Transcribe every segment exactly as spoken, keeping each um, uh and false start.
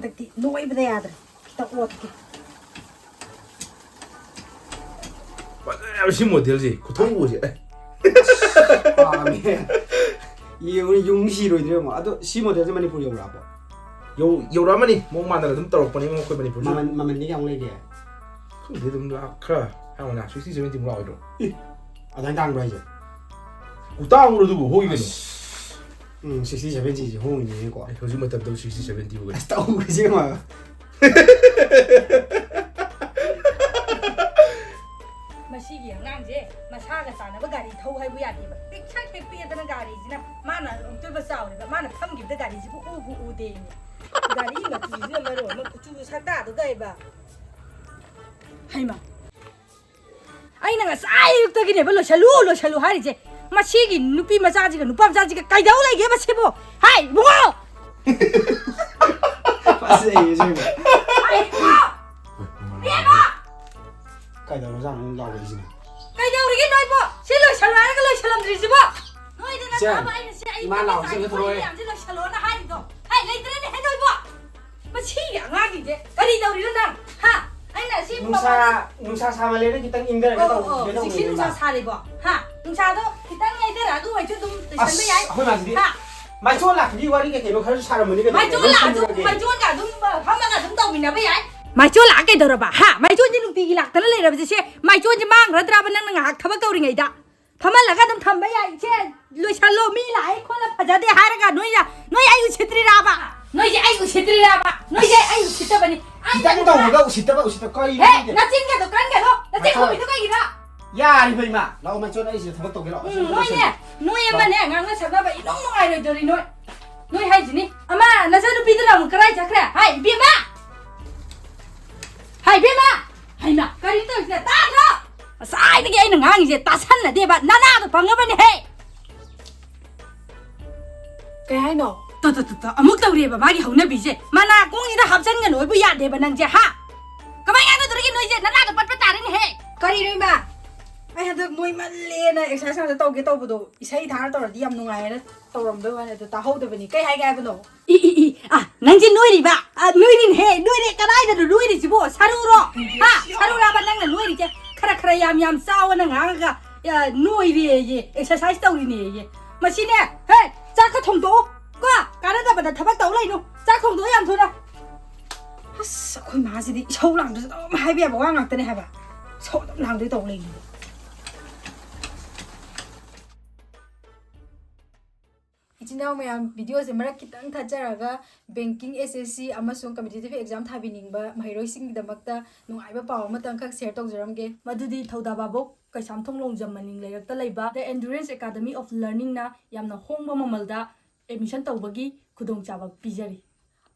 ꯍꯟꯗꯛꯇꯤ ꯅꯣꯏꯕꯗ ꯌꯥꯗ꯭ꯔꯦ꯫ ꯈꯤꯇꯪ ꯑꯣꯠꯀꯦ꯫ ꯐꯖꯔꯦꯕ ꯁꯤ ꯃꯣꯗꯦꯜꯁꯦ, ꯈꯨꯊꯣꯡꯕꯨꯁꯦ꯫ ꯑꯦ, ꯄꯥꯝꯃꯦ꯫ ꯌꯦꯡꯉꯨꯅꯦ, ꯌꯨꯝ ꯁꯤꯔꯣꯏꯗ꯭ꯔꯦ ꯌꯦꯡꯉꯣ꯫ ꯑꯗꯣ ꯁꯤ ꯃꯣꯗꯦꯜꯁꯦ ꯃꯅꯤꯄꯨꯔ ꯌꯧꯔꯛꯑꯕꯣ? ꯌꯧ ꯌꯧꯔꯛꯑꯃꯅꯤ, ꯃꯑꯣꯡ ꯃꯥꯟꯗꯅ ꯑꯗꯨꯝ ꯇꯧꯔꯛꯄꯅꯦ ꯑꯩꯈꯣꯏ ꯃꯅꯤꯄꯨꯔꯁꯨ꯫ ꯃꯃꯜ ꯃꯃꯜꯗꯤ ꯀꯌꯥꯃꯨꯛ ꯂꯩꯒꯦ? ꯈꯪꯗꯦ, ꯑꯗꯨꯝ ꯂꯥꯛ ꯈꯔ ꯍꯥꯏꯔꯝꯒꯅꯤ, ꯁꯤꯛꯁꯇꯤ ꯁꯕꯦꯟꯇꯤꯃꯨꯛ ꯂꯥꯛꯑꯣꯏꯗ꯭ꯔꯣ? ꯑꯗꯨꯃꯥꯏꯅ ꯇꯥꯡꯕ꯭ꯔꯣ ꯍꯥꯏꯁꯦ? ꯎꯇꯥꯡꯕ꯭ꯔꯣ ꯑꯗꯨꯕꯨ? ꯍꯣꯏ ꯀꯩꯅꯣ꯫ ꯎꯝ, ꯁꯤꯛꯁꯇꯤ ꯁꯕꯦꯟꯇꯤꯁꯦ ꯍꯣꯡꯉꯤꯅꯦꯀꯣ꯫ ꯑꯩ ꯍꯧꯖꯤꯛ ꯃꯇꯝꯗꯕꯨ ꯁꯤꯛꯁꯇꯤ ꯁꯕꯦꯟꯇꯤꯕꯨ ꯀꯩꯅꯣ? ꯑꯁ, ꯇꯧꯈ꯭ꯔꯁꯦ ꯃꯥ꯫ ꯃꯁꯤꯒꯤ ꯑꯉꯥꯡꯁꯦ ꯃꯁꯥꯒ ꯆꯥꯟꯅꯕ ꯒꯥꯔꯤ ꯊꯧ ꯍꯥꯏꯕꯨ ꯌꯥꯗꯦꯕ꯫ ꯄꯤꯛꯁꯛ ꯍꯦꯛ ꯄꯤꯛꯑꯗꯅ ꯒꯥꯔꯤꯁꯤꯅ ꯃꯥꯅ ꯑꯃꯨꯛꯇꯣꯏꯕ ꯆꯥꯎꯔꯤꯕ, ꯃꯥꯅ ꯐꯝꯈꯤꯕꯗ ꯒꯥꯔꯤꯁꯤꯕꯨ ꯎꯕꯨ ꯎꯗꯦꯅꯦ꯫ ꯒꯥꯔꯤ ꯃꯆꯨꯁꯤꯅ ꯃꯔꯣꯟ ꯑꯃ ꯀꯨꯆꯨ ꯁꯛꯇꯥꯗꯨꯒ ꯍꯥꯏꯕ꯫ ꯍꯩꯃꯥ꯫ ꯑꯩꯅ ꯉꯁꯥꯏ ꯑꯌꯨꯛꯇꯒꯤꯅꯦꯕ ꯂꯣꯏꯁꯜꯂꯨ, ꯂꯣꯏꯁꯜꯂꯨ ꯍꯥꯏꯔꯤꯁꯦ꯫ ꯃꯁꯤꯒꯤ ꯅꯨꯄꯤ ꯃꯆꯥꯁꯤꯒ ꯅꯨꯄꯥ ꯃꯆꯥꯁꯤꯒ ꯀꯩꯗꯧ ꯂꯩꯒꯦꯕ ꯁꯤꯕꯣ? ꯍꯥꯏ, ꯏꯕꯨꯡꯉꯣ! ꯐꯖꯩꯌꯦ ꯑꯁꯦꯡꯕ꯫ ꯍꯥꯏ, ꯏꯕꯨꯡꯉꯣ! ꯏꯕꯦꯝꯃ! ꯀꯩꯗꯧꯔꯖꯥꯠꯅꯣ ꯂꯥꯎꯔꯛꯏꯁꯤꯅ? ꯀꯩꯗꯧꯔꯤꯒꯦ ꯅꯣꯏꯕꯣ? ꯁꯤ ꯂꯣꯏꯁꯜꯂꯨ ꯍꯥꯏꯔꯒ ꯂꯣꯏꯁꯜꯂꯝꯗ꯭ꯔꯤꯁꯤꯕꯣ? ꯅꯣꯏꯗ ꯆꯦ, ꯅꯠꯇ꯭ꯔꯕ ꯑꯩꯅ ꯁꯤ ꯑꯩ ꯏꯃꯥ ꯂꯥꯎꯁꯤ ꯉꯁꯥꯏ ꯊꯣꯛꯂꯛꯑꯣ꯫ ꯃꯌꯥꯝꯁꯦ ꯂꯣꯏꯁꯜꯂꯣꯅ ꯍꯥꯏꯔꯤꯗꯣ? ꯍꯥꯏ, ꯂꯩꯇ꯭ꯔꯦꯅꯦ ꯍꯦ ꯅꯣꯏꯕꯣ? ꯃꯁꯤꯒꯤ ꯑꯉꯥꯡꯁꯤꯡꯁꯦ ꯀꯔꯤ ꯇꯧꯔꯤꯅꯣ ꯅꯪ? ꯍꯥ? ꯑꯩꯅ ꯁꯤ ꯅꯨꯡꯁꯥ ꯅꯨꯡꯁꯥ ꯁꯥꯃꯜꯂꯦꯅ ꯈꯤꯇꯪ ꯏꯪꯊꯔꯒ ꯑꯣ, ꯑꯣ, ꯇꯧꯒꯦ ꯍꯧꯖꯤꯛꯁꯤ ꯇꯧꯕꯅꯤꯗ꯫ ꯅꯨꯡꯁꯥ ꯁꯥꯔꯤꯕꯣ? ꯍꯥ? ꯅꯨꯡꯁꯥꯗꯣ ꯈꯤꯇꯪ ꯌꯩꯊꯔ ꯑꯗꯨ ꯑꯣꯏꯁꯨ ꯑꯗꯨꯝ ꯂꯣꯏꯁꯟꯕ ꯑꯁ, ꯌꯥꯏ꯫ ꯑꯩꯈꯣꯏ ꯃꯥꯁꯤꯗꯤ ꯍꯥ? ꯃꯥꯏꯆꯣꯜ ꯂꯥꯛꯄꯒꯤ ꯋꯥꯔꯤ ꯀꯩ ꯀꯩꯅꯣ ꯈꯔꯁꯨ ꯁꯥꯔꯝꯕꯅꯤ ꯀꯩꯅꯣ? ꯃꯥꯏꯆꯣꯜ ꯂꯣꯏ ꯂꯥꯛꯑꯁꯨ ꯁꯝꯃꯨꯔꯒꯦ꯫ ꯃꯥꯏꯆꯣꯜꯒ ꯑꯗꯨꯝ ꯐꯝꯃꯒ ꯑꯗꯨꯝ ꯇꯧꯃꯤꯟꯅꯕ ꯌꯥꯏ꯫ ꯃꯥꯏꯆꯣꯜ ꯂꯥꯛꯑ ꯀꯩꯗꯧꯔꯕ? ꯍꯥ? ꯃꯥꯏꯆꯣꯜꯁꯦ ꯅꯨꯡꯇꯤꯒꯤ ꯂꯥꯛꯇꯅ ꯂꯩꯔꯕꯁꯦ, ꯁꯦ ꯃꯥꯏꯆꯣꯜꯁꯦ ꯃꯥꯡꯈ꯭ꯔꯗ꯭ꯔꯕ ꯅꯪꯅ ꯉꯥꯏꯍꯥꯛ ꯊꯕꯛ ꯇꯧꯔꯤꯉꯩꯗ? ꯐꯝꯍꯜꯂꯒ ꯑꯗꯨꯝ ꯊꯝꯕ ꯌꯥꯏ꯫ ꯁꯦ ꯂꯣꯏꯁꯜꯂꯣ, ꯃꯤ ꯂꯥꯛꯑꯦ ꯈꯣꯠꯂꯦ ꯐꯖꯗꯦ ꯍꯥꯏꯔꯒ ꯅꯣꯏꯅ, ꯅꯣꯏ ꯑꯩ ꯎꯁꯤꯠꯇ꯭ꯔꯤꯔꯥꯕ? ꯅꯣꯏꯁꯦ ꯑꯩ ꯎꯁꯤꯠꯇ꯭ꯔꯤꯔꯥꯕ? ꯅꯣꯏꯁꯦ ꯑꯩ ꯎꯁꯤꯠꯇꯕꯅꯤ꯫ ꯑꯩ ꯈꯤꯇꯪ ꯇꯧꯕꯒ ꯎꯁꯤꯠꯇꯕ ꯎꯁꯤꯠꯇꯕ ꯀꯔꯤꯅꯣ ꯍꯦ, ꯈꯪꯗꯦ꯫ ꯅꯆꯤꯟꯒꯗꯣ ꯀꯟꯒꯅꯣ, ꯅꯆꯤꯟ ꯃꯥꯏꯆꯣꯜ꯫ ꯈꯨꯝꯃꯤꯗꯣ ꯀꯩꯒꯤꯅꯣ? ꯌꯥꯔꯤꯕ ꯏꯃꯥ, ꯂꯥꯛꯑꯣ ꯃꯥꯏꯆꯣꯜ, ꯑꯩꯁꯤꯗ ꯊꯕꯛ ꯇꯧꯒꯦ ꯂꯥꯛꯑꯣ꯫ ꯎꯝ, ꯅꯣꯏꯅꯦ, ꯅꯣꯏ ꯑꯃꯅꯦ ꯉꯥꯡꯅ ꯁꯛꯅꯕ ꯏꯅꯨꯡ ꯅꯨꯡꯉꯥꯏꯔꯣꯏꯗꯧꯔꯤ ꯅꯣꯏ꯫ ꯅꯣꯏ ꯍꯥꯏꯁꯤꯅꯤ, ꯑꯃ ꯅꯆꯟꯅꯨꯄꯤꯗꯨꯅ ꯑꯃꯨꯛ ꯀꯔꯥꯏ ꯆꯠꯈ꯭ꯔꯦ? ꯍꯥꯏ, ꯏꯕꯦꯝꯃ! ꯍꯥꯏ, ꯏꯕꯦꯝꯃ! ꯍꯩꯃꯥ, ꯀꯔꯤꯅꯣ ꯇꯧꯔꯤꯁꯤꯅ? ꯇꯥꯗ꯭ꯔꯣ? ꯉꯁꯥꯏꯗꯒꯤ ꯑꯩꯅ ꯉꯥꯡꯉꯤꯁꯦ ꯇꯥꯁꯟꯅꯗꯦꯕ, ꯅꯅꯥꯗꯣ ꯄꯪꯉꯕꯅꯦꯍꯦ! ꯀꯩ ꯍꯥꯏꯅꯣ? ꯇ, ꯇ, ꯇ, ꯇ, ꯑꯃꯨꯛ ꯇꯧꯔꯦꯕ ꯃꯥꯒꯤ ꯍꯧꯅꯕꯤꯁꯦ꯫ ꯃꯅꯥꯀꯣꯡꯁꯤꯗ ꯍꯥꯞꯆꯟꯒꯅꯨ ꯑꯣꯏꯕꯨ ꯌꯥꯗꯦꯕ ꯅꯪꯁꯦ, ꯍꯥ? ꯀꯃꯥꯏꯅ ꯉꯥꯡꯅꯗꯧꯔꯤꯒꯦ ꯅꯣꯏꯁꯦ? ꯅꯅꯥꯗꯣ ꯄꯠꯄ ꯇꯥꯔꯦꯅꯦꯍꯦ! ꯀꯔꯤꯅꯣ ꯏꯃꯥ? ꯑꯩ ꯍꯟꯗꯛ ꯅꯣꯏꯃꯜꯂꯦꯅ ꯑꯦꯛꯁꯔꯁꯥꯏꯁ ꯉꯥꯛꯇ ꯇꯧꯒꯦ ꯇꯧꯕꯗꯣ, ꯏꯁꯩ ꯊꯥꯔ ꯇꯧꯔꯗꯤ ꯌꯥꯝ ꯅꯨꯡꯉꯥꯏꯌꯦꯅ ꯇꯧꯔꯝꯕꯩ ꯋꯥꯅꯤ, ꯑꯗꯣ ꯇꯥꯍꯧꯗꯕꯅꯤ꯫ ꯀꯩ ꯍꯥꯏꯒꯦ ꯍꯥꯏꯕꯅꯣ? ꯏ ꯏ ꯏ ꯑ ꯅꯪꯁꯦ ꯅꯣꯏꯔꯤꯕ? ꯑ, ꯅꯣꯏꯔꯤꯅꯦꯍꯦ, ꯅꯣꯏꯔꯦ꯫ ꯀꯗꯥꯏꯗꯅꯣ ꯅꯣꯏꯔꯤꯁꯤꯕꯣ? ꯁꯔꯨꯔꯣ? ꯍꯥ? ꯁꯔꯨꯔꯥꯕ ꯅꯪꯅ ꯅꯣꯏꯔꯤꯁꯦ? ꯈꯔ ꯈꯔ ꯌꯥꯝ ꯌꯥꯝ ꯆꯥꯎꯅ ꯉꯥꯡꯉꯒ, ꯑ, ꯅꯣꯏꯔꯦꯌꯦ, ꯑꯦꯛꯁꯔꯁꯥꯏꯁ ꯇꯧꯔꯤꯅꯦꯌꯦ꯫ ꯃꯁꯤꯅꯦ, ꯍꯦ, ꯆꯥꯛ ꯈꯔ ꯊꯣꯡꯗꯣꯛꯑꯣ ꯀꯣ꯫ ꯀꯥꯟꯅꯗꯕꯗ ꯊꯕꯛ ꯇꯧ ꯂꯩꯅꯨ꯫ ꯆꯥꯛ ꯊꯣꯡꯗꯣꯛꯑꯣ ꯌꯥꯝ ꯊꯨꯅ꯫ ꯑꯁ, ꯑꯩꯈꯣꯏ ꯃꯥꯁꯤꯗꯤ ꯏꯁꯧ ꯂꯥꯡꯗꯁꯨ ꯑꯗꯨꯝ ꯍꯥꯏꯕ ꯌꯥꯕ ꯋꯥ ꯉꯥꯛꯇꯅꯦ ꯍꯥꯏꯕ꯫ ꯏꯁꯧ ꯑꯗꯨꯝ ꯂꯥꯡꯗꯣꯏ ꯇꯧ ꯂꯩꯅꯤ꯫ ꯏꯆꯤꯟ ꯏꯅꯥꯎ ꯃꯌꯥꯝ, ꯚꯤꯗꯤꯑꯣꯁꯦ ꯃꯔꯛ ꯈꯤꯇꯪ ꯊꯠꯆꯔꯒ, ꯕꯦꯡꯀꯤꯡ, ꯑꯦꯁ ꯑꯦꯁ ꯁꯤ ꯑꯃꯁꯨꯡ ꯀꯝꯄꯤꯇꯤꯇꯤꯚ ꯑꯦꯛꯖꯥꯝ ꯊꯥꯕꯤꯅꯤꯡꯕ ꯃꯍꯩꯔꯣꯏꯁꯤꯡꯒꯤꯗꯃꯛꯇ ꯅꯨꯡꯉꯥꯏꯕ ꯄꯥꯎ ꯑꯃꯇꯪꯈꯛ ꯁꯦꯌꯔ ꯇꯧꯖꯔꯝꯒꯦ꯫ ꯃꯗꯨꯗꯤ ꯊꯧꯗꯥ ꯚꯥꯕꯣꯛ ꯀꯩꯁꯥꯝꯊꯣꯡ ꯂꯣꯡꯖꯝ ꯃꯅꯤꯡ ꯂꯩꯔꯛꯇ ꯂꯩꯕ The Endurance Academy of Learningꯅ ꯌꯥꯝꯅ ꯍꯣꯡꯕ ꯃꯃꯜꯗ ꯑꯦꯗꯃꯤꯁꯟ ꯇꯧꯕꯒꯤ ꯈꯨꯗꯣꯡꯆꯥꯕ ꯄꯤꯖꯔꯤ꯫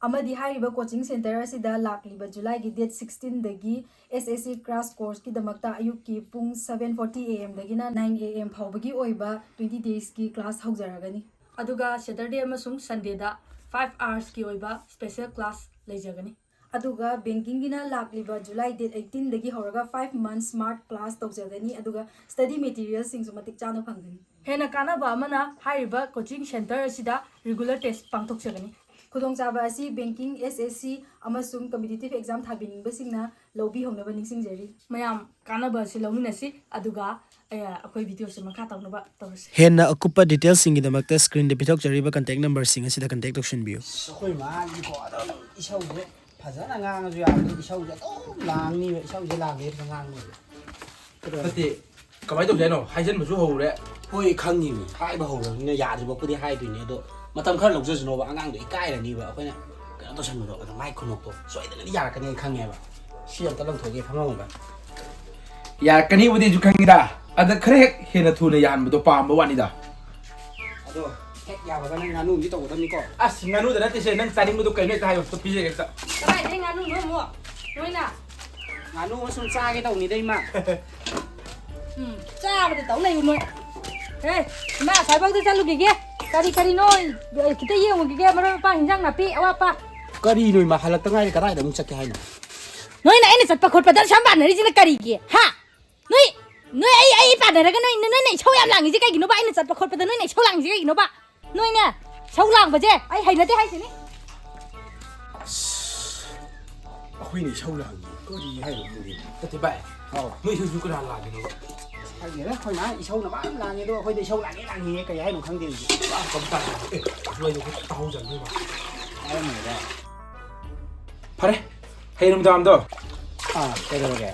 ꯑꯃꯗꯤ ꯍꯥꯏꯔꯤꯕ ꯀꯣꯆꯤꯡ ꯁꯦꯟꯇꯔ ꯑꯁꯤꯗ ꯂꯥꯛꯂꯤꯕ ꯖꯨꯂꯥꯏꯒꯤ ꯗꯦꯠ ꯁꯤꯛꯁꯇꯤꯟꯗꯒꯤ ꯑꯦꯁ ꯑꯦꯁ ꯁꯤ ꯀ꯭ꯔꯥꯁ ꯀꯣꯔꯁꯀꯤꯗꯃꯛꯇ ꯑꯌꯨꯛꯀꯤ ꯄꯨꯡ ꯁꯚꯦꯟ ꯐꯣꯔꯇꯤ ꯑꯦ ꯑꯦꯝꯗꯒꯤꯅ ꯅꯥꯏꯟ ꯑꯦ ꯑꯦꯝ ꯐꯥꯎꯕꯒꯤ ꯑꯣꯏꯕ ꯇ꯭ꯋꯦꯟꯇꯤ ꯗꯦꯖꯀꯤ ꯀ꯭ꯂꯥꯁ ꯍꯧꯖꯔꯒꯅꯤ꯫ ꯑꯗꯨꯒ ꯁꯦꯇꯔꯗꯦ ꯑꯃꯁꯨꯡ ꯁꯟꯗꯦꯗ ꯐꯥꯏꯚ ꯑꯋꯥꯔꯁꯀꯤ ꯑꯣꯏꯕ ꯁ꯭ꯄꯦꯁꯦꯜ ꯀ꯭ꯂꯥꯁ ꯂꯩꯖꯒꯅꯤ꯫ ꯑꯗꯨꯒ ꯕꯦꯡꯀꯤꯡꯒꯤꯅ ꯂꯥꯛꯂꯤꯕ ꯖꯨꯂꯥꯏ ꯗꯦꯠ ꯑꯩꯠꯇꯤꯟꯗꯒꯤ ꯍꯧꯔꯒ ꯐꯥꯏꯚ ꯃꯟꯁ ꯁ꯭ꯃꯥꯔꯠ ꯀ꯭ꯂꯥꯁ ꯇꯧꯖꯒꯅꯤ, ꯑꯗꯨꯒ ꯁ꯭ꯇꯗꯤ ꯃꯦꯇꯤꯔꯤꯌꯦꯜꯁꯤꯡꯁꯨ ꯃꯇꯤꯛ ꯆꯥꯅ ꯐꯪꯒꯅꯤ꯫ ꯍꯦꯟꯅ ꯀꯥꯟꯅꯕ ꯑꯃꯅ, ꯍꯥꯏꯔꯤꯕ ꯀꯣꯆꯤꯡ ꯁꯦꯟꯇꯔ ꯑꯁꯤꯗ ꯔꯤꯒꯨꯂꯔ ꯇꯦꯁ ꯄꯥꯡꯊꯣꯛꯆꯒꯅꯤ꯫ ꯈꯨꯗꯣꯡꯆꯥꯕ ꯑꯁꯤ ꯕꯦꯡꯀꯤꯡ, ꯑꯦꯁ ꯑꯦꯁ ꯁꯤ ꯑꯃꯁꯨꯡ ꯀꯝꯄꯤꯇꯤꯇꯤꯚ ꯑꯦꯛꯖꯥꯝ ꯊꯥꯕꯤꯅꯤꯡꯕꯁꯤꯡꯅ ꯂꯧꯕꯤꯍꯧꯅꯕ ꯅꯤꯡꯁꯤꯡꯖꯔꯤ꯫ ꯃꯌꯥꯝ ꯀꯥꯟꯅꯕ ꯑꯁꯤ ꯂꯧꯃꯤꯟꯅꯁꯤ, ꯑꯗꯨꯒ, ꯑ, ꯑꯩꯈꯣꯏ ꯚꯤꯗꯤꯑꯣꯁꯦ ꯃꯈꯥ ꯇꯧꯅꯕ ꯇꯧꯔꯁꯤ꯫ ꯍꯦꯟꯅ ꯑꯀꯨꯞꯄ ꯗꯤꯇꯦꯜꯁꯤꯡꯒꯤꯗꯃꯛꯇ ꯁ꯭ꯀ꯭ꯔꯤꯟꯗ ꯄꯤꯊꯣꯛꯆꯔꯤꯕ ꯀꯟꯇꯦꯛ ꯅꯝꯕꯔꯁꯤꯡ ꯑꯁꯤꯗ ꯀꯟꯇꯦꯛ ꯇꯧꯁꯤꯟꯕꯤꯌꯨ꯫ ꯑꯁ, ꯑꯩꯈꯣꯏ ꯃꯥꯒꯤꯀꯣ ꯑꯗꯨꯝ ꯏꯁꯧꯁꯦ ꯐꯖꯅ ꯉꯥꯡꯉꯁꯨ ꯌꯥꯗꯦ, ꯏꯁꯧꯁꯦ ꯑꯗꯨꯝ ꯂꯥꯡꯅꯤꯕ, ꯏꯁꯧꯁꯦ ꯂꯥꯡꯒꯦ ꯍꯦꯛꯇ ꯉꯥꯡꯅꯤꯕ꯫ ꯅꯠꯇꯦ, ꯀꯃꯥꯏꯅ ꯇꯧꯁꯦ ꯍꯥꯏꯅꯣ? ꯍꯥꯏꯖꯤꯟꯕꯁꯨ ꯍꯧꯔꯦ꯫ ꯍꯣꯏ, ꯈꯪꯉꯤꯅꯤ, ꯍꯥꯏꯕ ꯍꯧꯔꯕꯅꯤꯅ ꯌꯥꯗ꯭ꯔꯤꯕꯧꯄꯨꯗꯤ ꯍꯥꯏꯗꯣꯏꯅꯤ, ꯑꯗꯣ ꯃꯇꯝ ꯈꯔ ꯂꯧꯖꯁꯅꯣꯕ, ꯑꯉꯥꯡꯗꯣ ꯏꯀꯥꯏꯔꯅꯤꯕ ꯑꯩꯈꯣꯏꯅ ꯀꯩꯅꯣ ꯇꯧꯁꯟꯕꯗꯣ꯫ ꯑꯗꯣ ꯃꯥꯏ ꯈꯨꯅꯣꯛꯇꯣ ꯁꯣꯏꯗꯅꯗꯤ ꯌꯥꯔꯛꯀꯅꯤ, ꯑꯩ ꯈꯪꯉꯦꯕ꯫ ꯁꯤ ꯑꯝꯇ ꯂꯪꯊꯣꯛꯀꯦ ꯐꯝꯐꯝꯗ꯫ ꯌꯥꯔꯛꯀꯅꯤꯕꯨꯗꯤ ꯑꯩꯁꯨ ꯈꯪꯉꯤꯗ, ꯑꯗ ꯈꯔ ꯍꯦꯛ ꯍꯦꯟꯅ ꯊꯨꯅ ꯌꯥꯍꯟꯕꯗꯣ ꯄꯥꯝꯕ ꯋꯥꯅꯤꯗ꯫ ꯑꯗꯣ ꯍꯦꯛ ꯌꯥꯕꯒ ꯅꯪ ꯉꯥꯅꯨ ꯑꯃꯗꯤ ꯇꯧꯒꯗꯕꯅꯤꯀꯣ꯫ ꯑꯁ, ꯉꯥꯅꯨꯗ ꯅꯠꯇꯦꯁꯦ, ꯅꯪ ꯆꯥꯅꯤꯡꯕꯗꯣ ꯀꯩꯅꯣ ꯍꯦꯛꯇ ꯍꯥꯏꯌꯣ, ꯍꯦꯛꯇ ꯄꯤꯖꯒꯦ ꯍꯦꯛꯇ꯫ ꯀꯗꯥꯏꯗꯩ ꯉꯥꯅꯨꯅꯣ ꯑꯃꯨꯛ? ꯅꯣꯏꯅ? ꯉꯥꯅꯨ ꯑꯃ ꯁꯨꯝ ꯆꯥꯒꯦ ꯇꯧꯅꯤꯗ, ꯏꯃꯥ꯫ ꯎꯝ, ꯆꯥꯕꯗ ꯇꯧ ꯂꯩꯌꯨ ꯅꯣꯏ꯫ ꯑꯦ, ꯏꯃꯥ, ꯑꯁ꯭ꯋꯥꯏꯐꯥꯎꯗ ꯆꯠꯂꯨꯈꯤꯒꯦ꯫ ꯀꯔꯤ ꯀꯔꯤꯅꯣ, ꯈꯤꯇ ꯌꯦꯡꯉꯨꯈꯤꯒꯦ, ꯃꯔꯣꯏ ꯃꯄꯥꯡ, ꯍꯤꯟꯖꯥꯡ ꯅꯥꯄꯤ ꯑꯋꯥꯠꯄ꯫ ꯀꯔꯤꯅꯣ ꯏꯃꯥ, ꯍꯜꯂꯛꯇ ꯉꯥꯏꯔꯤ, ꯀꯗꯥꯏꯗ ꯑꯃꯨꯛ ꯆꯠꯀꯦ ꯍꯥꯏꯅꯣ? ꯅꯣꯏꯅ ꯑꯩꯅ ꯆꯠꯄ ꯈꯣꯠꯄꯗ ꯑꯁꯨꯛ ꯌꯥꯝ ꯄꯥꯟꯅꯔꯤꯁꯤꯅ ꯀꯔꯤꯒꯤ? ꯍꯥ? ꯅꯣꯏ ꯅꯣꯏ ꯑꯩ ꯑꯩ ꯄꯥꯟꯅꯔꯒ ꯅꯣꯏ ꯅꯣꯏꯅ ꯏꯁꯧ ꯌꯥꯝ ꯂꯥꯡꯉꯤꯁꯦ ꯀꯩꯒꯤꯅꯣꯕ? ꯑꯩꯅ ꯆꯠꯄ ꯈꯣꯠꯄꯗ ꯅꯣꯏꯅ ꯏꯁꯧ ꯂꯥꯡꯉꯤꯁꯦ ꯀꯩꯒꯤꯅꯣꯕ? ꯅꯣꯏꯅ ꯏꯁꯧ ꯂꯥꯡꯕꯁꯦ ꯑꯩ ꯍꯩꯅꯗꯦ ꯍꯥꯏꯁꯤꯅꯤ꯫ ꯑꯩꯈꯣꯏꯅ ꯏꯁꯧ ꯂꯥꯡꯉꯤ꯫ ꯀꯔꯤ ꯍꯥꯏꯅꯣ ꯈꯪꯗꯦ꯫ ꯅꯠꯇꯦ ꯚꯥꯏ꯫ ꯑꯧ꯫ ꯅꯣꯏ ꯏꯁꯧꯁꯨ ꯀꯅꯥ ꯂꯥꯡꯉꯤꯅꯣꯕ? ꯈꯪꯗꯦꯗ, ꯑꯩꯈꯣꯏ ꯃꯥ ꯏꯁꯧꯅ ꯃꯥ ꯂꯥꯡꯉꯦ ꯑꯗꯣ ꯑꯩꯈꯣꯏꯗ ꯏꯁꯧ ꯂꯥꯡꯉꯦ ꯂꯥꯡꯉꯦ ꯀꯩ ꯍꯥꯏꯅꯣ ꯈꯪꯗꯦ ꯍꯧꯖꯤꯛ꯫ ꯄꯨꯔꯥ ꯀꯝ ꯇꯥꯏ꯫ ꯑꯦ ꯑꯁꯨꯃꯥꯏꯅ ꯑꯩꯈꯣꯏ ꯇꯥꯍꯧꯖꯕꯅꯤ ꯃꯥ꯫ ꯍꯥꯏꯔꯝꯃꯦꯗ꯫ ꯐꯔꯦ꯫ ꯍꯌꯦꯡ ꯅꯨꯃꯤꯗꯥꯡꯗꯣ꯫ ꯑꯥ, ꯀꯩꯗꯧꯔꯒꯦ?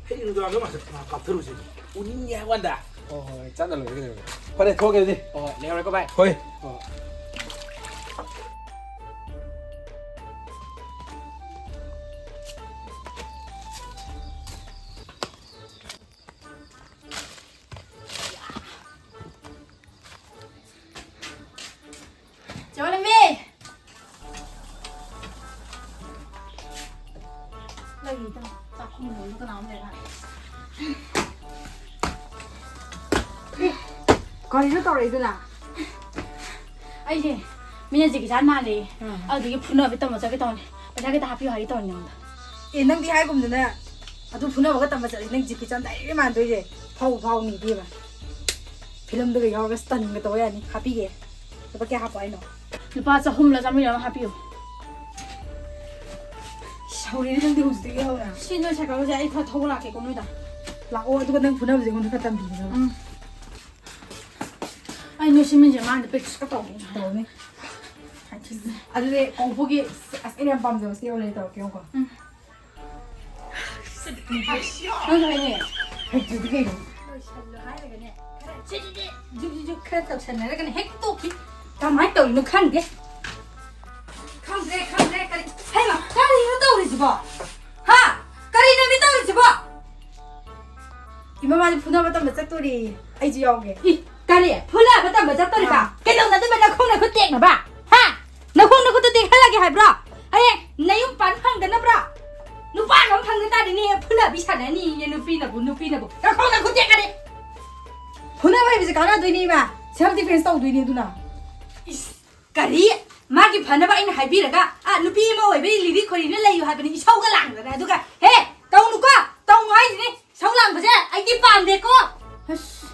ꯍꯌꯦꯡ ꯅꯨꯃꯤꯗꯥꯡꯗꯣ ꯃꯥꯁꯦ ꯀꯥꯞꯊꯔꯨꯁꯦ꯫ ꯎꯅꯤꯡꯉꯦ ꯍꯥꯏꯕ ꯋꯥꯅꯤꯗ꯫ ꯍꯣꯏ ꯍꯣꯏ, ꯆꯠꯂ ꯂꯣꯏꯔꯦ ꯀꯩꯗꯧꯔꯒꯦ꯫ ꯐꯔꯦ ꯊꯣꯛꯑꯒꯦ ꯑꯗꯨꯗꯤ꯫ ꯍꯣꯏ ꯍꯣꯏ, ꯂꯩꯍꯧꯔꯦꯀꯣ ꯚꯥꯏ꯫ ꯍꯣꯏ꯫ ꯍꯣꯏ꯫ ꯆꯦ ꯋꯥꯂꯦꯝꯕꯤ! ꯂꯩꯇ, ꯆꯥꯛꯈꯨꯝ ꯂꯣꯝꯗ ꯀꯅꯥꯝ ꯂꯩꯔꯦ꯫ ꯀꯔꯤꯅꯣ ꯇꯧꯔꯛꯏꯗꯨꯅ? ꯑꯩꯁꯦ ꯃꯤꯅ ꯖꯦꯀꯤ ꯆꯥꯟ ꯃꯥꯜꯂꯦ꯫ ꯑꯗꯨꯗꯒꯤ ꯐꯨꯅꯕ ꯇꯝꯕ ꯆꯠꯀꯦ ꯇꯧꯅꯤ꯫ ꯄꯩꯁꯥ ꯈꯤꯇ ꯍꯥꯞꯄꯤꯌꯨ ꯍꯥꯏꯒꯦ ꯇꯧꯅꯤ ꯅꯉꯣꯟꯗ꯫ ꯑꯦ, ꯅꯪꯗꯤ ꯍꯥꯏꯒꯨꯝꯗꯅ ꯑꯗꯨ ꯐꯨꯅꯕꯒ ꯇꯝꯕ ꯆꯠꯂꯤ꯫ ꯅꯪ ꯖꯦꯀꯤ ꯆꯥꯟ ꯗꯥꯏꯔꯦꯛ ꯃꯥꯟꯗꯣꯏꯁꯦ꯫ ꯐꯥꯎ ꯐꯥꯎꯅꯤ ꯏꯕꯦꯝꯃ꯫ ꯐꯤꯂꯝꯗꯒ ꯌꯥꯎꯔꯒ ꯁ꯭ꯇꯟꯒ ꯇꯧꯕ ꯌꯥꯅꯤ꯫ ꯍꯥꯞꯄꯤꯒꯦ꯫ ꯂꯨꯄꯥ ꯀꯌꯥ ꯍꯥꯞꯄꯣ ꯍꯥꯏꯅꯣ? ꯂꯨꯄꯥ ꯆꯍꯨꯝꯂ ꯆꯥꯝꯃꯔꯤꯔ ꯑꯃ ꯍꯥꯞꯄꯤꯌꯨ꯫ ꯁꯥꯎꯔꯤꯅꯦ ꯅꯪꯗꯤ ꯍꯧꯖꯤꯛꯇꯒꯤ ꯍꯧꯅ꯫ ꯁꯤ ꯅꯣꯏ ꯁꯥꯏꯀꯜꯁꯦ ꯑꯩ ꯈꯔ ꯊꯧꯕ ꯂꯥꯛꯀꯦꯀꯣ ꯅꯣꯏꯗ꯫ ꯂꯥꯛꯑꯣ, ꯑꯗꯨꯒ ꯅꯪ ꯐꯨꯅꯕꯁꯦ ꯑꯩꯉꯣꯟꯗ ꯈꯔ ꯇꯝꯕꯤꯒꯗꯕ꯫ ꯎꯝ꯫ ꯑꯩ ꯅꯣꯏ ꯁꯤꯃꯤꯟꯁꯦ ꯃꯥꯡꯗ practice ꯀ ꯇꯧꯒꯦ꯫ ꯇꯧꯅꯤ꯫ ꯑꯗꯨꯗꯤ ꯀꯧꯕꯒꯤ ꯑꯁ ꯑꯩꯅ ꯌꯥꯝ ꯄꯥꯝꯖꯕ ꯁꯤ ꯑꯣꯏꯅ ꯇꯧꯔꯛꯀꯦ ꯌꯦꯡꯉꯨꯀꯣ꯫ ꯅꯪꯁꯨ ꯍꯥꯏꯅꯦ꯫ ꯍꯩꯇ꯭ꯔꯗꯤ ꯀꯩꯅꯣ? ꯂꯣꯏꯁꯜꯂꯣ ꯍꯥꯏꯔꯒꯅꯦ ꯈꯔ ꯖꯤꯛ ꯖꯤꯛ ꯖꯤꯛ ꯖꯤꯛ ꯈꯔ ꯇꯧꯁꯟꯅꯔꯒꯅꯦ ꯍꯦꯛ ꯇꯣꯛꯈꯤ꯫ ꯀꯃꯥꯏꯅ ꯇꯧꯔꯤꯅꯣ ꯈꯪꯗꯦ꯫ ꯈꯪꯗ꯭ꯔꯦ ꯈꯪꯗ꯭ꯔꯦ ꯀꯔꯤ ꯍꯩꯃ ꯀꯔꯤꯅꯣ ꯇꯧꯔꯤꯁꯤꯕꯣ? ꯍꯥ? ꯀꯔꯤꯅꯣ ꯃꯤ ꯇꯧꯔꯤꯁꯤꯕꯣ? ꯏꯃꯥ ꯃꯥꯗꯤ ꯐꯨꯅꯕ ꯇꯝꯕ ꯆꯠꯇꯣꯔꯤ꯫ ꯑꯩꯁꯨ ꯌꯥꯎꯒꯦ꯫ ꯏ, ꯀꯔꯤ? ꯐꯨꯅꯕ ꯇꯝꯕ ꯆꯠꯇꯣꯔꯤꯕ? ꯑꯥ꯫ ꯀꯩꯗꯧꯅꯗꯣꯏꯕ ꯅꯈꯣꯡ ꯅꯈꯨꯠ ꯇꯦꯛꯅꯕ? ꯍꯥ? ꯅꯈꯣꯡ ꯅꯈꯨꯠꯇꯨ ꯇꯦꯛꯍꯜꯂꯒꯦ ꯍꯥꯏꯕ꯭ꯔꯣ? ꯍꯌꯦꯡ ꯅꯌꯨꯝ ꯄꯥꯟ ꯐꯪꯗꯅꯕ꯭ꯔꯣ? ꯅꯨꯄꯥ ꯑꯃ ꯐꯪꯗ ꯇꯥꯔꯗꯤꯅꯦ ꯐꯨꯅꯕꯤ ꯁꯥꯟꯅꯅꯤꯌꯦ ꯅꯨꯄꯤꯅꯕꯨ, ꯅꯨꯄꯤꯅꯕꯨ꯫ ꯅꯈꯣꯡ ꯅꯈꯨꯠ ꯇꯦꯛꯀꯅꯤ꯫ ꯐꯨꯅꯕ ꯍꯩꯕꯁꯦ ꯀꯥꯟꯅꯗꯣꯏꯅꯦ ꯏꯃꯥ꯫ Self defense ꯇꯧꯗꯣꯏꯅꯦ ꯑꯗꯨꯅ꯫ ꯏꯁ, ꯀꯔꯤ? ꯃꯥꯒꯤ ꯐꯅꯕ ꯑꯩꯅ ꯍꯥꯏꯕꯤꯔꯒ, ꯑꯥ, ꯅꯨꯄꯤ ꯑꯃ ꯑꯣꯏꯕꯩ ꯂꯤꯔꯤ ꯈꯣꯏꯔꯤꯅ ꯂꯩꯌꯨ ꯍꯥꯏꯕꯅꯤ, ꯏꯁꯧꯒ ꯂꯥꯡꯗꯅ꯫ ꯑꯗꯨꯒ, ꯍꯦ, ꯇꯧꯅꯨꯀꯣ, ꯇꯧꯅꯨ ꯍꯥꯏꯁꯤꯅꯤ꯫ ꯏꯁꯧ ꯂꯥꯡꯕꯁꯦ ꯑꯩꯗꯤ ꯄꯥꯝꯗꯦꯀꯣ꯫ ꯑꯁ,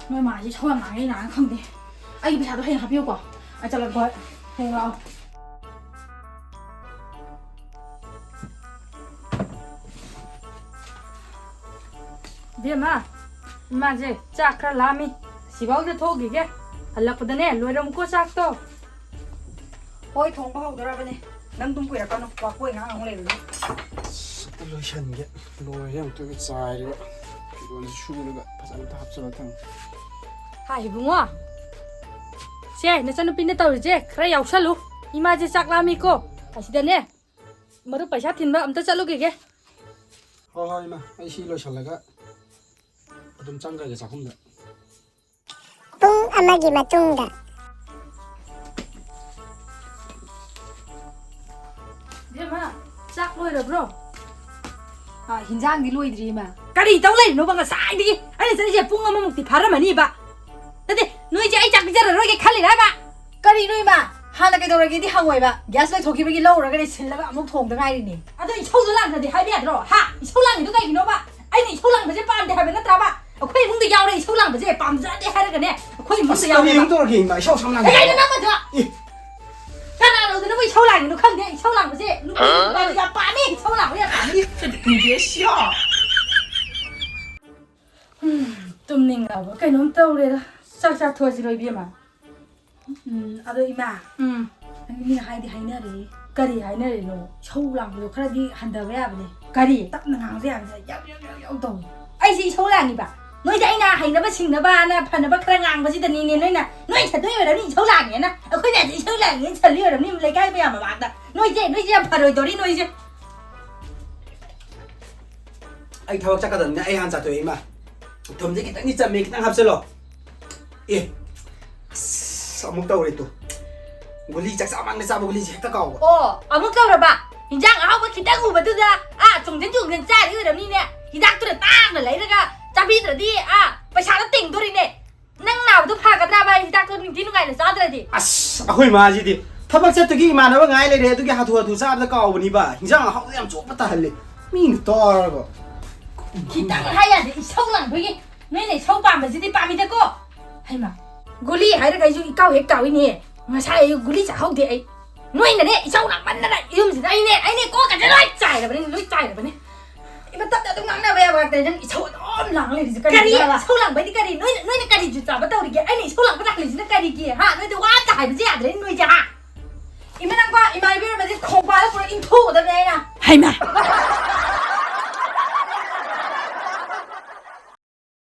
ꯅꯣꯏ ꯃꯥꯁꯦ ꯏꯁꯧ ꯌꯥꯝ ꯂꯥꯡꯉꯦ, ꯅꯥꯅ ꯈꯪꯗꯦ꯫ ꯑꯩꯒꯤ ꯄꯩꯁꯥꯗꯣ ꯍꯌꯦꯡ ꯍꯥꯞꯄꯤꯌꯨꯀꯣ꯫ ꯑꯩ ꯆꯠꯂꯒꯦ꯫ ꯍꯣꯏ, ꯍꯌꯦꯡ ꯂꯥꯛꯑꯣ꯫ ꯏꯕꯦꯝꯃ, ꯏꯃꯥꯁꯦ ꯆꯥꯛ ꯈꯔ ꯂꯥꯝꯃꯤ꯫ ꯁꯤꯐꯥꯎꯗ ꯊꯣꯛꯈꯤꯒꯦ꯫ ꯍꯜꯂꯛꯄꯗꯅꯦ, ꯂꯣꯏꯔꯝꯃꯨꯀꯣ ꯆꯥꯛꯇꯣ꯫ ꯍꯣꯏ, ꯊꯣꯡꯕ ꯍꯧꯗꯣꯔꯕꯅꯦ꯫ ꯅꯪ ꯑꯗꯨꯝ ꯀꯨꯏꯔꯛꯀꯅꯨ, ꯋꯥꯄꯣꯏ ꯉꯥꯡ ꯑꯃꯨꯛ ꯂꯩꯕꯅꯤ꯫ ꯑꯁ, ꯑꯝꯇ ꯂꯣꯏꯁꯟꯒꯦ꯫ ꯂꯣꯏꯔꯦ, ꯑꯃꯨꯛꯇꯣꯏꯕ ꯆꯥꯏꯔꯤꯕ꯫ ꯐꯤꯔꯣꯟꯁꯤ ꯁꯨꯔꯒ ꯐꯖꯅ ꯑꯝꯇ ꯍꯥꯞꯆꯤꯜꯂꯒ ꯊꯝꯒꯦ꯫ ꯍꯥꯏ ꯏꯕꯨꯡꯉꯣ, ꯁꯦ, ꯅꯆꯟꯅꯨꯄꯤꯅ ꯇꯧꯔꯤꯁꯦ ꯈꯔ ꯌꯥꯎꯁꯜꯂꯨ꯫ ꯏꯃꯥꯁꯦ ꯆꯥꯛ ꯂꯥꯝꯃꯤꯀꯣ꯫ ꯑꯁꯤꯗꯅꯦ, ꯃꯔꯨꯞ ꯄꯩꯁꯥ ꯊꯤꯟꯕ ꯑꯝꯇ ꯆꯠꯂꯨꯈꯤꯒꯦ꯫ ꯍꯣꯏ, ꯍꯣꯏ, ꯏꯃꯥ, ꯑꯩ ꯁꯤ ꯂꯣꯏꯁꯜꯂꯒ ꯑꯗꯨꯝ ꯆꯪꯈ꯭ꯔꯒꯦ ꯆꯥꯛꯈꯨꯝꯗ꯫ ꯄꯨꯡ ꯑꯃꯒꯤ ꯃꯇꯨꯡꯗ꯫ ꯏꯕꯦꯝꯃ, ꯆꯥꯛ ꯂꯣꯏꯔꯕ꯭ꯔꯣ? ꯑꯥ, ꯍꯤꯟꯖꯥꯡꯗꯤ ꯂꯣꯏꯗ꯭ꯔꯤ, ꯏꯃꯥ꯫ ꯀꯔꯤ ꯇꯧ ꯂꯩꯔꯤꯅꯣꯕ ꯉꯁꯥꯏꯗꯒꯤ? ꯑꯩꯅ ꯆꯠꯂꯤꯁꯦ ꯄꯨꯡ ꯑꯃꯃꯨꯛꯇꯤ ꯐꯥꯔꯝꯃꯅꯤꯕ꯫ ꯅꯠꯇꯦ, ꯅꯣꯏꯁꯦ ꯑꯩ ꯆꯥꯛ ꯄꯤꯖꯔꯔꯣꯏꯒꯦ ꯈꯜꯂꯤꯔꯕ? ꯀꯔꯤꯅꯣ, ꯏꯃꯥ? ꯍꯥꯟꯅ ꯀꯩꯗꯧꯔꯒꯦꯗꯤ ꯍꯪꯉꯣꯏꯕ꯫ ꯒ꯭ꯌꯥꯁ ꯂꯣꯏꯊꯣꯛꯈꯤꯕꯒꯤ ꯂꯧꯔꯒꯅꯦ ꯁꯤꯜꯂꯒ ꯑꯃꯨꯛ ꯊꯣꯡꯗ ꯉꯥꯏꯔꯤꯅꯦ꯫ ꯑꯗꯣ ꯏꯁꯧꯗꯣ ꯂꯥꯡꯗ꯭ꯔꯗꯤ ꯍꯥꯏꯕ ꯌꯥꯗ꯭ꯔꯣ? ꯍꯥ? ꯏꯁꯧ ꯂꯥꯡꯉꯤꯗꯣ ꯀꯩꯒꯤꯅꯣꯕ? ꯑꯩꯅ ꯏꯁꯧ ꯂꯥꯡꯕꯁꯦ ꯄꯥꯝꯗꯦ ꯍꯥꯏꯕ ꯅꯠꯇ꯭ꯔꯕ? ꯑꯩꯈꯣꯏ ꯏꯃꯨꯡꯗ ꯌꯥꯎꯔꯦ ꯏꯁꯧ ꯂꯥꯡꯕꯁꯦ ꯄꯥꯝꯖꯗꯦ ꯍꯥꯏꯔꯒꯅꯦ, ꯑꯩꯈꯣꯏ ꯏꯃꯨꯡꯗ ꯑꯁ, ꯌꯥꯎꯔꯦ꯫ ꯀꯔꯤ ꯑꯃꯨꯛ ꯇꯧꯔꯒꯦ, ꯏꯃꯥ? ꯏꯁꯧ ꯁꯨꯝ ꯂꯥꯡꯉꯦ꯫ ꯀꯩ ꯍꯥꯏꯅꯣ ꯅꯪ ꯑꯗꯣ? ꯏ! ꯀꯅꯥꯅꯣ ꯑꯗꯨꯅꯕꯨ ꯏꯁꯧ ꯂꯥꯡꯉꯤꯅꯣ ꯈꯪꯗꯦ꯫ ꯏꯁꯧ ꯂꯥꯡꯕꯁꯦ ꯅꯨꯄꯤ ꯅꯨꯄꯥꯗꯣ ꯌꯥꯝ ꯄꯥꯝꯃꯤ꯫ ꯏꯁꯧ ꯂꯥꯡꯕ ꯌꯥꯝ ꯄꯥꯝꯃꯤ꯫ ꯎꯝ, ꯇꯨꯝꯅꯤꯡꯉꯕ ꯀꯩꯅꯣꯝ ꯇꯧꯔꯦꯗ꯫ ꯆꯥꯛ ꯆꯥꯊꯣꯛꯑꯁꯤꯔꯣ, ꯏꯕꯦꯝꯃ? ꯎꯝ, ꯑꯗꯣ ꯏꯃꯥ, ꯎꯝ꯫ ꯅꯪ ꯃꯤꯅ ꯍꯥꯏꯗꯤ ꯍꯥꯏꯅꯔꯦ꯫ ꯀꯔꯤ ꯍꯥꯏꯅꯔꯤꯅꯣ? ꯏꯁꯧ ꯂꯥꯡꯕꯗꯣ ꯈꯔꯗꯤ ꯍꯟꯊꯕ ꯌꯥꯕꯅꯦ꯫ ꯀꯔꯤ? ꯇꯞꯅ ꯉꯥꯡꯕ ꯌꯥꯕꯅꯦ꯫ ꯌꯥꯎ, ꯌꯥꯎ, ꯌꯥꯎ, ꯌꯥꯎ ꯇꯧ꯫ ꯑꯩꯁꯦ ꯏꯁꯧ ꯂꯥꯡꯉꯤꯕ? ꯅꯣꯏꯗꯤ ꯑꯩꯅ ꯍꯩꯅꯕ ꯁꯤꯡꯅꯕꯅ ꯐꯅꯕ ꯈꯔ ꯉꯥꯡꯕꯁꯤꯗꯅꯤꯅꯦ ꯅꯣꯏꯅ, ꯅꯣꯏ ꯁꯟꯗꯣꯏ ꯑꯣꯏꯔꯝꯅꯤ ꯏꯁꯧ ꯂꯥꯡꯉꯦꯅ꯫ ꯑꯩꯈꯣꯏꯅ ꯏꯁꯧ ꯂꯥꯡꯉꯦꯅ ꯁꯜꯂꯤ ꯑꯣꯏꯔꯝꯅꯤ ꯂꯩꯀꯥꯏ ꯃꯌꯥꯝ ꯃꯃꯥꯡꯗ꯫ ꯅꯣꯏꯁꯦ, ꯅꯣꯏꯁꯦ ꯌꯥꯝ ꯐꯔꯣꯏꯗꯧꯔꯤ ꯅꯣꯏꯁꯦ꯫ ꯑꯩ ꯊꯕꯛ ꯆꯠꯀꯗꯕꯅꯤꯅ ꯑꯩ ꯍꯥꯟꯅ ꯆꯥꯊꯣꯛꯑꯦ, ꯏꯃꯥ꯫ ꯊꯨꯝꯁꯦ ꯈꯤꯇꯪꯗꯤ ꯆꯝꯃꯦ, ꯈꯤꯇꯪ ꯍꯥꯞꯆꯤꯜꯂꯣ꯫ ꯑꯦ, ꯑꯁ, ꯑꯃꯨꯛ ꯇꯧꯔꯦ ꯇꯨ꯫ ꯒꯨꯂꯤ, ꯆꯥꯛ ꯆꯥ ꯃꯃꯥꯡꯗ ꯆꯥꯕ ꯒꯨꯂꯤꯁꯦ ꯍꯦꯛꯇ ꯀꯥꯎꯕ꯫ ꯑꯣ, ꯑꯃꯨꯛ ꯇꯧꯔꯕ? ꯏꯟꯖꯥꯡ ꯑꯍꯥꯎꯕ ꯈꯤꯇꯪ ꯎꯕꯗꯨꯗ, ꯑꯥ, ꯆꯣꯡꯖꯟ ꯆꯣꯡꯖꯟ ꯆꯥꯔꯤ ꯑꯣꯏꯔꯝꯅꯤꯅꯦ꯫ ꯍꯤꯗꯥꯛꯇꯨꯅ ꯇꯥꯡꯅ ꯂꯩꯔꯒ ꯆꯥꯕꯤꯗ꯭ꯔꯗꯤ, ꯑꯥ, ꯄꯩꯁꯥꯗꯣ ꯇꯤꯡꯗꯣꯔꯤꯅꯦ꯫ ꯅꯪ ꯅꯥꯕꯗꯣ ꯐꯒꯗ꯭ꯔꯕ ꯍꯤꯗꯥꯛꯇꯣ ꯅꯤꯡꯊꯤ ꯅꯨꯡꯉꯥꯏꯅ ꯆꯥꯗ꯭ꯔꯗꯤ? ꯑꯁ, ꯑꯩꯈꯣꯏ ꯃꯥꯁꯤꯗꯤ ꯊꯕꯛ ꯆꯠꯇꯨꯒꯤ ꯏꯃꯥꯟꯅꯕ ꯉꯥꯏ ꯂꯩꯔꯦ, ꯑꯗꯨꯒꯤ ꯍꯥꯊꯨ ꯍꯥꯊꯨ ꯆꯥꯕꯗ ꯀꯥꯎꯕꯅꯤꯕ꯫ ꯍꯤꯟꯖꯥꯡ ꯑꯍꯥꯎꯕꯗ ꯌꯥꯝ ꯆꯣꯞꯄ ꯇꯥꯍꯜꯂꯦ꯫ ꯃꯤꯅ ꯇꯥꯔꯒ꯫ ꯈꯤꯇꯪ ꯍꯥꯏ ꯌꯥꯗꯦ, ꯏꯁꯧ ꯂꯥꯡꯕꯒꯤ꯫ ꯅꯣꯏꯅ ꯏꯁꯧ ꯄꯥꯝꯕꯁꯤꯗꯤ ꯄꯥꯝꯃꯤꯗꯀꯣ꯫ ꯍꯩꯃꯥ, ꯒꯨꯂꯤ ꯍꯥꯏꯔꯒ ꯑꯩꯁꯨ ꯏꯀꯥꯎ ꯍꯦꯛ ꯀꯥꯎꯏꯅꯦ꯫ ꯉꯁꯥꯏ ꯑꯌꯨꯛ ꯒꯨꯂꯤ ꯆꯥꯍꯧꯗꯦ ꯑꯩ꯫ ꯅꯣꯏꯅꯅꯦ, ꯏꯁꯧ ꯂꯥꯡꯃꯟꯗꯅ ꯌꯨꯝꯁꯤꯗ ꯑꯩꯅꯦ, ꯑꯩꯅꯦ ꯀꯣꯛꯀꯁꯦ ꯂꯣꯏ ꯆꯥꯏꯔꯕꯅꯦ, ꯂꯣꯏ ꯆꯥꯏꯔꯕꯅꯦ꯫ ꯏꯃꯥ, ꯇꯞꯅ ꯑꯗꯨꯝ ꯉꯥꯡꯅꯕ ꯌꯥꯕ ꯉꯥꯛꯇꯅꯦ, ꯅꯪ ꯏꯁꯧ ꯑꯗꯨꯝ ꯂꯥꯡ ꯂꯩꯔꯤꯁꯦ ꯀꯔꯤ ꯀꯔꯤꯒꯤꯅꯣ ꯍꯥꯏꯕ? ꯏꯁꯧ ꯂꯥꯡꯕꯩꯗꯤ ꯀꯔꯤ? ꯅꯣꯏꯅ, ꯅꯣꯏꯅ ꯀꯔꯤ ꯖꯨꯠ ꯆꯥꯕ ꯇꯧꯔꯤꯒꯦ? ꯑꯩꯅ ꯏꯁꯧ ꯂꯥꯡꯕ ꯂꯥꯛꯂꯤꯁꯤꯅ ꯀꯔꯤꯒꯤ? ꯍꯥ? ꯅꯣꯏꯗꯤ ꯋꯥ ꯑꯝꯇ ꯍꯥꯏꯕꯁꯦ ꯌꯥꯗ꯭ꯔꯦ ꯅꯣꯏꯁꯦ, ꯍꯥ? ꯏꯃꯥ, ꯅꯪꯀꯣ, ꯏꯃꯥ ꯏꯕꯦꯝꯃꯁꯦ ꯈꯣꯡꯄꯥꯗ ꯄꯨꯔꯥ ꯏꯟꯊꯣꯛꯎꯗꯕꯅꯦ ꯑꯩꯅ꯫ ꯍꯩꯃꯥ!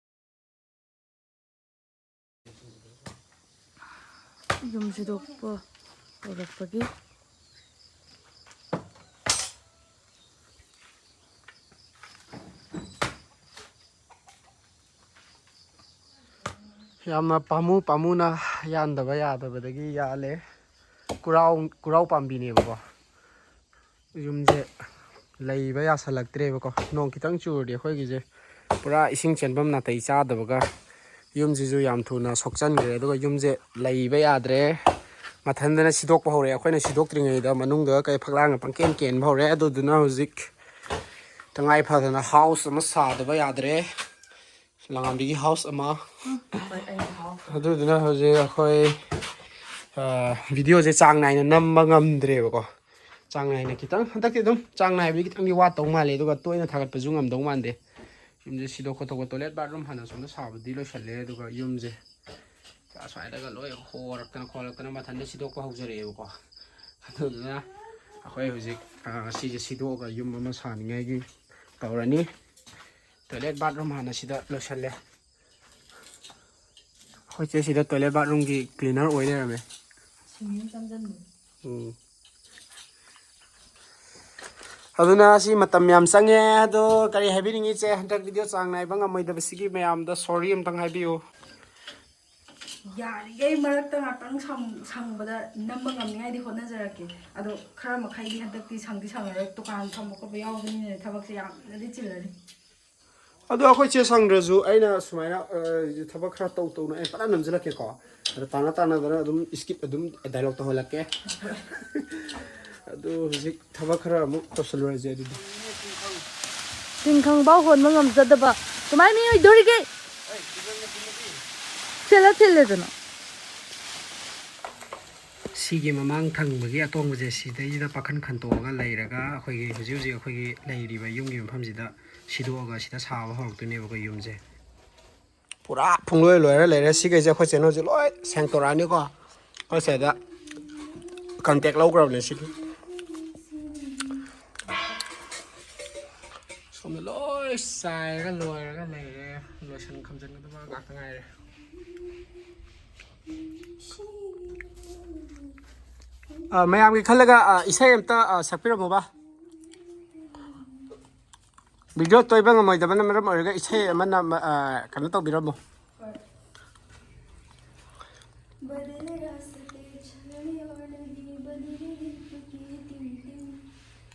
ꯌꯨꯝ ꯁꯤꯗꯣꯛꯄ ꯍꯧꯔꯛꯄꯒꯤ꯫ ꯌꯥꯝꯅ ꯄꯥꯝꯃꯨ ꯄꯥꯝꯃꯨꯅ ꯌꯥꯟꯗꯕ ꯌꯥꯗꯕꯗꯒꯤ ꯌꯥꯜꯂꯦ꯫ ꯀꯨꯔꯥꯎ, ꯀꯨꯔꯥꯎ ꯄꯥꯝꯕꯤꯅꯦꯕꯀꯣ꯫ ꯌꯨꯝꯁꯦ ꯂꯩꯕ ꯌꯥꯁꯜꯂꯛꯇ꯭ꯔꯦꯕꯀꯣ꯫ ꯅꯣꯡ ꯈꯤꯇꯪ ꯆꯨꯔꯗꯤ ꯑꯩꯈꯣꯏꯒꯤꯁꯦ ꯄꯨꯔꯥ ꯏꯁꯤꯡ ꯆꯦꯟꯐꯝ ꯅꯥꯇꯩ ꯆꯥꯗꯕꯒ ꯌꯨꯝꯁꯤꯁꯨ ꯌꯥꯝ ꯊꯨꯅ ꯁꯣꯛꯆꯟꯈ꯭ꯔꯦ꯫ ꯑꯗꯨꯒ ꯌꯨꯝꯁꯦ ꯂꯩꯕ ꯌꯥꯗ꯭ꯔꯦ꯫ ꯃꯊꯟꯗꯅ ꯁꯤꯗꯣꯛꯄ ꯍꯧꯔꯛꯑꯦ꯫ ꯑꯩꯈꯣꯏꯅ ꯁꯤꯗꯣꯛꯇ꯭ꯔꯤꯉꯩꯗ ꯃꯅꯨꯡꯗ ꯀꯩ ꯐꯛꯂꯥꯡꯒ ꯄꯪꯀꯦꯟ ꯀꯦꯟꯕ ꯍꯧꯔꯦ꯫ ꯑꯗꯨꯗꯨꯅ ꯍꯧꯖꯤꯛ ꯇꯉꯥꯏ ꯐꯗꯅ ꯍꯥꯎꯁ ꯑꯃ ꯁꯥꯗꯕ ꯌꯥꯗ꯭ꯔꯦ꯫ ꯂꯉꯥꯟꯕꯤꯒꯤ ꯍꯥꯎꯁ ꯑꯃ꯫ ꯍꯣꯏ, ꯑꯩꯒꯤ ꯍꯥꯎꯁ꯫ ꯑꯗꯨꯗꯨꯅ ꯍꯧꯖꯤꯛ ꯑꯩꯈꯣꯏ, ꯑ, ꯚꯤꯗꯤꯑꯣꯁꯦ ꯆꯥꯡ ꯅꯥꯏꯅ ꯅꯝꯕ ꯉꯝꯗ꯭ꯔꯦꯕꯀꯣ꯫ ꯆꯥꯡ ꯅꯥꯏꯅ ꯈꯤꯇꯪ, ꯍꯟꯗꯛꯇꯤ ꯑꯗꯨꯝ ꯆꯥꯡ ꯅꯥꯏꯕꯗꯤ ꯈꯤꯇꯪꯗꯤ ꯋꯥꯠꯇꯧ ꯃꯥꯜꯂꯦ, ꯑꯗꯨꯒ ꯇꯣꯏꯅ ꯊꯥꯒꯠꯄꯁꯨ ꯉꯝꯗꯧ ꯃꯥꯟꯗꯦ꯫ ꯌꯨꯝꯁꯦ ꯁꯤꯗꯣꯛ ꯈꯣꯠꯇꯣꯛꯄ, ꯇꯣꯏꯂꯦꯠ ꯕꯥꯠꯔꯨꯝ ꯍꯥꯟꯅ ꯁꯣꯝꯗ ꯁꯥꯕꯗꯤ ꯂꯣꯏꯁꯜꯂꯦ, ꯑꯗꯨꯒ ꯌꯨꯝꯁꯦ ꯑꯁ꯭ꯋꯥꯏꯗꯒ ꯂꯣꯏ ꯍꯣꯔꯛꯇꯅ ꯈꯣꯠꯂꯛꯇꯅ ꯃꯊꯟꯇ ꯁꯤꯗꯣꯛꯄ ꯍꯧꯖꯔꯛꯑꯦꯕꯀꯣ꯫ ꯑꯗꯨꯗꯨꯅ ꯑꯩꯈꯣꯏ ꯍꯧꯖꯤꯛ, ꯑ, ꯁꯤꯁꯦ ꯁꯤꯗꯣꯛꯑꯒ ꯌꯨꯝ ꯑꯃ ꯁꯥꯅꯤꯡꯉꯥꯏꯒꯤ ꯇꯧꯔꯅꯤ꯫ ꯇꯣꯏꯂꯦꯠ ꯕꯥꯠꯔꯨꯝ ꯍꯥꯟꯅ ꯁꯤꯗ ꯂꯣꯏꯁꯜꯂꯦ꯫ ꯑꯩꯈꯣꯏ ꯆꯦ ꯁꯤꯗ ꯇꯣꯏꯂꯦꯠ ꯕꯥꯠꯔꯨꯝꯒꯤ ꯀ꯭ꯂꯤꯅꯔ ꯑꯣꯏ ꯂꯩꯔꯝꯃꯦ꯫ ꯁꯤꯡꯂꯤ ꯑꯃ ꯆꯪꯁꯤꯟꯕꯅꯦ꯫ ꯎꯝ꯫ ꯑꯗꯨꯅ ꯁꯤ ꯃꯇꯝ ꯌꯥꯝ ꯆꯪꯉꯦ꯫ ꯑꯗꯣ ꯀꯔꯤ ꯍꯥꯏꯕꯤꯅꯤꯡꯉꯤ ꯏꯆꯦ? ꯍꯟꯗꯛ ꯚꯤꯗꯤꯑꯣ ꯆꯥꯡ ꯅꯥꯏꯕ ꯉꯝꯃꯣꯏꯗꯕꯁꯤꯒꯤ ꯃꯌꯥꯝꯗ ꯁꯣꯔꯤ ꯑꯝꯇꯪ ꯍꯥꯏꯕꯤꯌꯨ꯫ ꯌꯥꯔꯤꯈꯩ ꯃꯔꯛꯇ ꯉꯥꯛꯇꯪ ꯁꯪ-, ꯁꯪꯕꯗ ꯅꯝꯕ ꯉꯝꯅꯤꯉꯥꯏꯗꯤ ꯍꯣꯠꯅꯖꯔꯛꯀꯦ꯫ ꯑꯗꯣ ꯈꯔ ꯃꯈꯩꯗꯤ ꯍꯟꯗꯛꯇꯤ ꯁꯪꯗꯤ ꯁꯪꯉꯔꯣꯏ꯫ ꯗꯨꯀꯥꯟ ꯐꯝꯕ ꯈꯣꯠꯄ ꯌꯥꯎꯕꯅꯤꯅ ꯊꯕꯛꯁꯦ ꯌꯥꯝꯅꯗꯤ ꯆꯤꯜꯂꯅꯤ꯫ ꯑꯗꯣ ꯑꯩꯈꯣꯏ ꯆꯦ ꯁꯪꯗ꯭ꯔꯁꯨ ꯑꯩꯅ ꯁꯨꯃꯥꯏꯅ, ꯑ, ꯊꯕꯛ ꯈꯔ ꯇꯧ ꯇꯧꯅ ꯑꯩꯅ ꯐꯖꯅ ꯅꯝꯁꯤꯜꯂꯛꯀꯦꯀꯣ꯫ ꯑꯗꯣ ꯇꯥꯟꯅ ꯇꯥꯟꯅꯗꯅ ꯑꯗꯨꯝ skip ꯑꯗꯨꯝ dialogue ꯇꯧꯍꯜꯂꯛꯀꯦ꯫ ꯑꯗꯨ ꯍꯧꯖꯤꯛ ꯊꯕꯛ ꯈꯔ ꯑꯃꯨꯛ ꯇꯧꯁꯜꯂꯨꯔꯁꯦ ꯑꯗꯨꯗꯤ꯫ ꯇꯤꯟ ꯈꯪꯕ ꯍꯣꯟꯕ ꯉꯝꯖꯗꯕ ꯀꯃꯥꯏ ꯃꯤ ꯑꯣꯏꯗꯣꯔꯤꯒꯦ? ꯊꯤꯜꯂ ꯊꯤꯜꯂꯦꯗꯅ꯫ ꯁꯤꯒꯤ ꯃꯃꯥꯡ ꯊꯪꯕꯒꯤ ꯑꯇꯣꯡꯕꯁꯦ ꯁꯤꯗꯩꯁꯤꯗ ꯄꯥꯈꯟ ꯈꯟꯇꯣꯛꯑꯒ ꯂꯩꯔꯒ ꯑꯩꯈꯣꯏꯒꯤ ꯍꯧꯖꯤꯛ ꯍꯧꯖꯤꯛ ꯑꯩꯈꯣꯏꯒꯤ ꯂꯩꯔꯤꯕ ꯌꯨꯝꯒꯤ ꯃꯐꯝꯁꯤꯗ ꯁꯤꯗꯣꯛꯑꯒ ꯁꯤꯗ ꯁꯥꯕ ꯍꯧꯔꯛꯇꯣꯏꯅꯦꯕꯀꯣ ꯌꯨꯝꯁꯦ꯫ ꯄꯨꯔꯥ ꯄꯨꯡꯂꯣꯏ ꯂꯣꯏꯔ ꯂꯩꯔꯦ꯫ ꯁꯤꯈꯩꯁꯦ ꯑꯩꯈꯣꯏ ꯆꯦꯅ ꯍꯧꯖꯤꯛ ꯂꯣꯏ ꯁꯦꯡꯇꯣꯔꯛꯑꯅꯤꯀꯣ꯫ ꯑꯩꯈꯣꯏ ꯆꯦꯗ ꯀꯟꯇꯦꯛ ꯂꯧꯈ꯭ꯔꯕꯅꯦ ꯁꯤꯒꯤ꯫ ꯁꯣꯝꯗ ꯂꯣꯏ ꯆꯥꯏꯔꯒ ꯂꯣꯏꯔꯒ ꯂꯩꯔꯦ꯫ ꯂꯣꯏꯁꯟ ꯈꯝꯖꯟꯒꯗꯕ ꯉꯥꯛꯇ ꯉꯥꯏꯔꯦ꯫ ꯑ, ꯃꯌꯥꯝꯒꯤ ꯈꯜꯂꯒ, ꯑ, ꯏꯁꯩ ꯑꯝꯇ, ꯑ, ꯁꯛꯄꯤꯔꯝꯃꯨꯕ꯫ ꯚꯤꯗꯤꯑꯣ ꯇꯣꯏꯕ ꯉꯝꯃꯣꯏꯗꯕꯅ ꯃꯔꯝ ꯑꯣꯏꯔꯒ ꯏꯁꯩ ꯑꯃꯅ, ꯑ, ꯀꯩꯅꯣ ꯇꯧꯕꯤꯔꯝꯃꯨ꯫ बदल रास्ते छाने और नहीं बदले दिल के तिम तिम।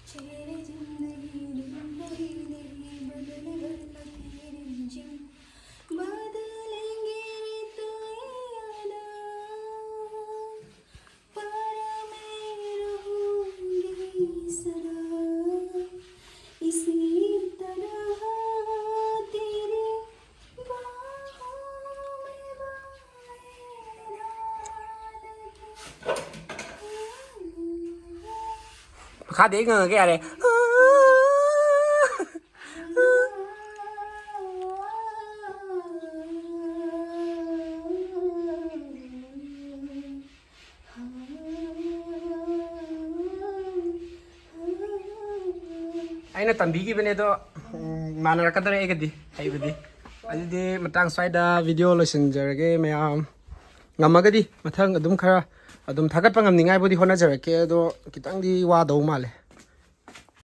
चेहरे जिंदगी नहीं, नहीं, नहीं बदले बरसात रिमझिम। बदलेंगे ऋतु ये यादा, पर मैं रहूंगी सदा इसी तरह तेरी बाहों में बांधे डाल के। ꯃꯈꯥꯗꯤ ꯑꯩ ꯉꯪꯉꯒꯦ ꯌꯥꯔꯦ꯫ ꯑꯩꯅ ꯇꯝꯕꯤꯈꯤꯕꯅꯦ ꯑꯗꯣ, ꯎꯝ, ꯃꯥꯟꯅꯔꯛꯀꯗꯧꯔꯦ ꯑꯩꯒꯗꯤ ꯍꯩꯕꯗꯤ꯫ ꯑꯗꯨꯗꯤ ꯃꯇꯥꯡ ꯁ꯭ꯋꯥꯏꯗ ꯚꯤꯗꯤꯑꯣ ꯂꯣꯏꯁꯤꯟꯖꯔꯒꯦ ꯃꯌꯥꯝ꯫ ꯉꯝꯃꯒꯗꯤ ꯃꯊꯪ ꯑꯗꯨꯝ ꯈꯔ ꯑꯗꯨꯝ ꯊꯥꯒꯠꯄ ꯉꯝꯅꯤꯡꯉꯥꯏꯕꯨꯗꯤ ꯍꯣꯠꯅꯖꯔꯛꯀꯦ, ꯑꯗꯣ ꯈꯤꯇꯪꯗꯤ ꯋꯥꯗꯧ ꯃꯥꯜꯂꯦ꯫